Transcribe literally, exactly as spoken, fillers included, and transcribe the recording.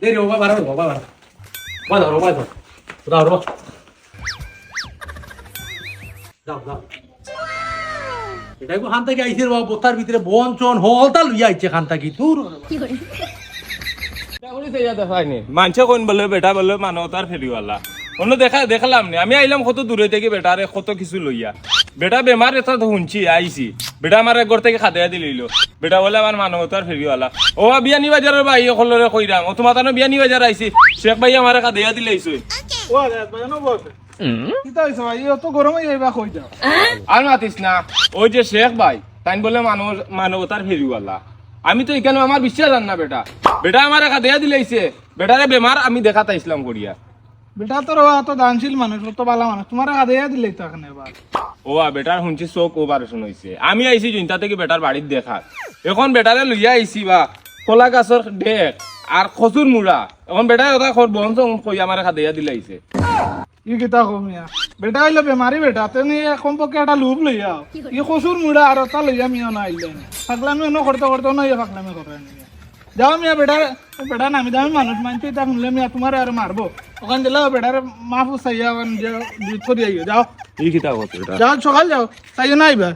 এই রে বাবা, বাড়াও, বাবা, বাড়াও। বাবা, ধরো, বাবা, ধরো। বাবা, ধরো। যাও, যাও। এটা একটু খান থাকি আইছে রে বাবা, বস্তার ভিতরে বন চন হলতা লইয়া আইছে খান থাকি। দূর। এটা করি চাইয়া দেখায়নি। মানষে কইন বলে, বেটা বলে, মানবতার ফেরিওয়ালা। অন্য দেখা, দেখলাম নি। আমি আইলাম কত দূরে থাকি বেটারে, কত কিছু লইয়া। বেটা বেমার, এটা তো হুনছি, আইছি। বেটা আমার এক ঘর থাকি খাদাইয়া দিলাইলো। বেটা বলে, আমার মানবতার ফেরিওয়ালা। ও বিয়ানীবাজারর ভাই, অকলরে কইরাম। ও তুমার তানো বিয়ানীবাজার আইছি। শেখ ভাই আমারে খাদাইয়া দিলাইছে। ও আরে, ভাই, অনো বস। কিতা অইছে ভাই? অত গরম অইয়া আইবা কই যাও? আর মাতিস না। ওই যে শেখ ভাই, তাইন বলে মানব-, মানবতার ফেরিওয়ালা। আমি তো ইখানো আমার বিশ্বাস আর না বেটা। বেটা আমারে খাদাইয়া দিলাইছে। বেটারে বেমার আমি দেখাত আইছলাম করিয়া। বেটা তো রে, অত দানশীল মানুষ, অত ভালা মানুষ, তুমারে খাদাইয়া দিলাইতো অখানে এবার। ও বা, বেটার হুনছি চউখ operation অইছে। আমি আইছি জৈন্তা থাকি বেটার বাড়িত দেখাত। অখন বেটারে লইয়া আইছি বা, কলা গাছর ডেক আর কচুর মুড়া। অখন বেটায় অতা কর বন চন কই আমারে খাদাইয়া দিলাইছে। ই কিতা কও মিয়া? বেটা অইলো বেমারি বেটা, তে নি কমপক্ষে একটা লুফ লইয়া আও। ই কচুর মুড়া আর অতা লইয়া মিয়া না আইলে। পাগলামি অনো করতে করতে অনো ইয়া পাগলামি করে নি। যাও মিয়া বেটা, বেটা নামি দামি মানুষ, মানষে ইতা হুনলে মিয়া তুমারে আরো মারবো। অখান দিলাও বেটারে মাফ চাইয়া অখান দিয়া দুধ করি আইও, যাও। ই কিতা কথা বেটা? যাও সকাল যাও, চাইও না আইবা।